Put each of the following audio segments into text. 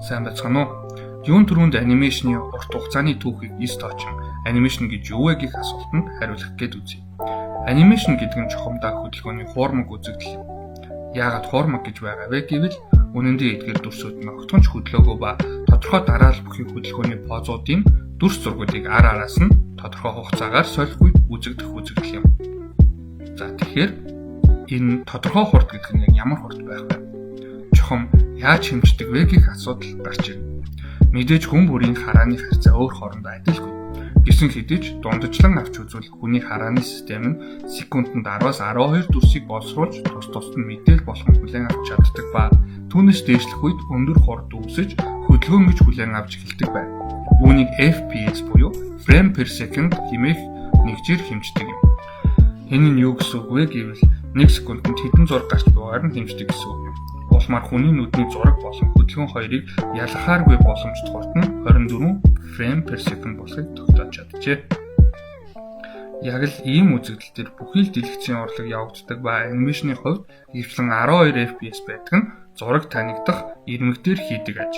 Сайн байцгаана уу? Юун түрүүнд animation-ы урт хугацааны түүхийг эс тоочин animation гэж юу вэ гэх асуултанд хариулах гээд үзье. Animation гэдэг нь чухамдаа хөдөлгөөний хуурмаг үзэгдэл юм. Яагаад хуурмаг гэж байгаа вэ гэвэл үнэн дээр эдгээр дүрсүүд нь огтхон ч хөдлөөгөө ба тодорхой дараалал бүхий хөдөлгөөний позуудын дүрс зургуудыг ар араас нь тодорхой хугацаагаар солих үед үзэгдэх үзэгдэл юм. За, тэгэхээр энэ тодорхой хурд гэдэг нь яг ямар хурд байх вэ? Чухам яаж хэмждэг вэ гэх асуудал гарч ирнэ. Мэдээж хүн бүрийн харааны харьцаа өөр хоорондоо адилгүй. Гэсэн хэдий ч дундажлан авч үзвэл хүний харааны систем нь секундэд 10-аас 12 дүрсийг боловсруулж тус тусад нь мэдээлэл болгон хүлээн авч чаддаг ба түүнээс дээшлэх үед өндөр хурд үүсэж хөдөлгөөн гэж хүлээн авч эхэлдэг байна. Үүнийг FPS буюу frame per second хэмээх нэгжээр хэмждэг юм. Энэ нь юу гэсэн үг вэ гэвэл 1 секундэд хэдэн зураг гарч буйгаар нь хэмждэг гэсэн үг юм. Улмаар хүний нүдний зураг болон хөдөлгөөн хоёрыг ялгахааргүй боломжит хурд нь 24 frame per second болохыг тогтоож чаджээ. Яг л ийм үзэгдэл дээр бүхий л дэлгэцийн урлаг явагддаг ба animation-ы хувьд ихэвчлэн 12 FPS байдаг нь зураг танигдах ирмэг дээр хийдэг аж.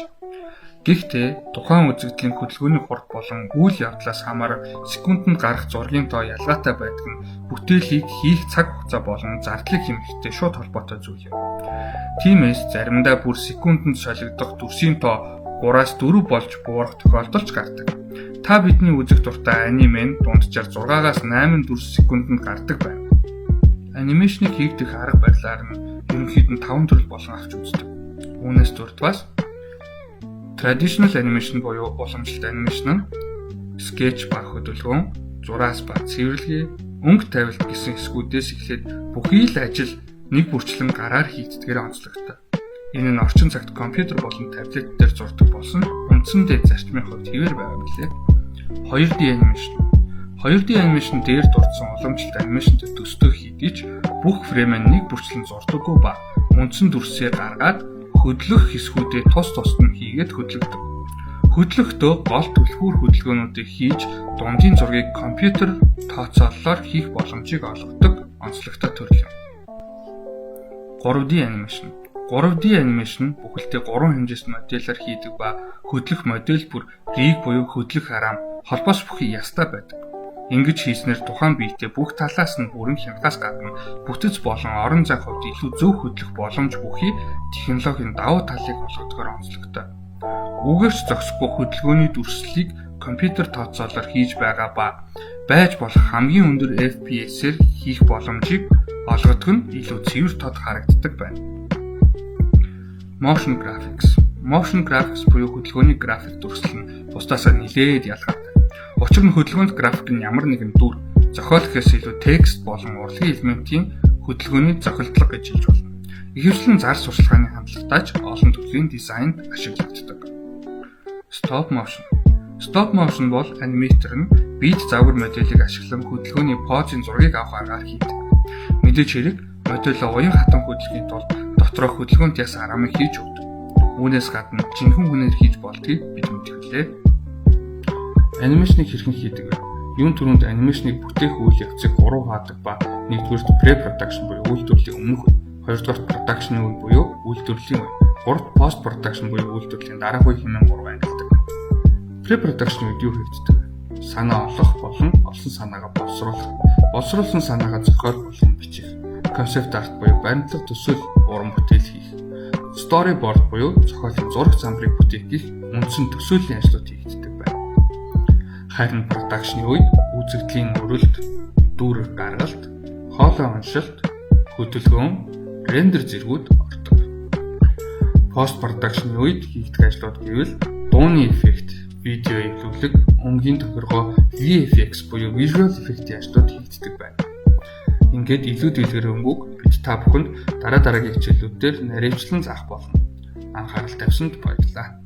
Гэхдээ тухайн үзэгдлийн хөдөлгөөний хурд болон үйл явдлаас хамааран секундэд гарах зургийн тоо ялгаатай байдаг нь бүтээлийг хийх цаг хугацаа болон зардлыг хэмнэхтэй шууд холбоотой зүйл юм. Тиймээс заримдаа бүр секундэд солигдох дүрсийн тоо 3-аас 4 болж буурах тохиолдол ч гардаг. Та бидний үзэх дуртай аниме нь дунджаар 6-аас 8 дүрс секундэд гардаг байна. Animation-ыг хийгдэх арга барилаар нь ерөнхийд нь 5 төрөл болон авч үздэг. Үүнээс дурдваас traditional animation буюу уламжлалт animation нь sketch ба хөдөлгөөн, зураас ба цэвэрлэгээ, өнгө тавилт гэсэн хэсгүүдээс эхлээд бүхий л ажил нэг бүрчлэн гараар хийгддгээр онцлогтой. Энэ нь орчин цагт компьютер болон таблет дээр зурдаг болсон үндсэндээ зарчмын хувьд хэвээр байгаа билээ. 2D animation. 2D animation дээр дурдсан уламжлалт animation-тэй төстэй хэдий ч бүх frame нь нэг бүрчлэн зурдаггүй ба үндсэн дүрсээ гаргаад хөдлөх хэсгүүдээ тус тусад нь хийгээд хөдлөгдөг. Хөдлөхдөө гол түлхүүр хөдөлгөөнүүдийг хийж дундын зургийг компьютер тооцооллоор хийх боломжийг олгодог онцлогтой төрөл юм. 3D animation. 3D animation бүхэлдээ 3 хэмжээст моделоор хийдэг ба хөдлөх модель бүр rig буюу хөдлөх араам холбоос бүхий ястай байдаг. Ингэж хийснээр тухайн биетэй бүх талаас нь бүрэн хянахаас гадна бүтэц болон орон зайн хувьд илүү зөв хөдлөх боломж бүхий технологийн давуу талыг олгодгоор онцлогтой. Үүгээр ч зогсохгүй хөдөлгөөний дүрслэлийг компьютер тооцоолоор хийж байгаа ба байж болох хамгийн өндөр FPS-ээр хийх боломжийг олгодог нь илүү цэвэр тод харагддаг байна. Motion graphics. Motion graphics буюу хөдөлгөөний график дүрслэл нь бусдаасаа нэлээд ялгаатай. Учир нь хөдөлгөөнт график нь ямар нэгэн дүр, зохиол гэхээс илүү текст болон урлагийн элементийн хөдөлгөөний зохилдлого гэж хэлж болно. Ихэвчлэн зар сурталчилгааны хандлагатай ч олон төрлийн дизайнд ашиглагддаг. Stop motion. Stop motion бол animator нь биет загвар моделийг ашиглан хөдөлгөөний позын зургийг авах аргаар хийдэг. Мэдээж хэрэг модель уян хатан хөдөлгөхийн тулд дотроо хөдөлгөөнт яс араамыг хийж өгдөг. Үүнээс гадна жинхэнэ хүнээр хийж болдгийг бид мэдэх билээ. Animation-ыг хэрхэн хийдэг вэ? Юун түрүүнд animation-ыг бүтээх үйл явцыг 3 хуваадаг ба нэгдүгээрт pre-production буюу үйлдвэрлэлийн өмнөх үе, хоёрдугаарт production-ы үе буюу үйлдвэрлэлийн үе, гуравт post production буюу үйлдвэрлэлийн дараах үе хэмээн гурван ангилдаг. Pre-production үед юу хийгддэг вэ? Санаа олох болон олсон санаагаа боловсруулах, боловсруулсан санаагаа зохиол болон бичих, concept art буюу баримтлах төсөөл, уран бүтээл хийх, storyboard буюу зохиолын зураг замбарыг бүтээх гэх үндсэн төсөөллийн ажлууд хийгддэг байна. Харин production-ы үед үзэгдлийн өрөлт, дүр гаргалт, хоолой уншилт, хөдөлгөөн, render зэргүүд ордог. Post production-ы үед хийгдэх ажлууд гэвэл дууны эффект, видео эвлүүлэг, өнгийн тохиргоо, VFX буюу visual effect-ийн ажлууд хийгддэг байна. Ингээд илүү дэлгэрэнгүй бид та бүхэнд дараа дараагийн хичээлүүд дээр нарийвчлан заах болно. Анхаарал тавьсанд баярлалаа.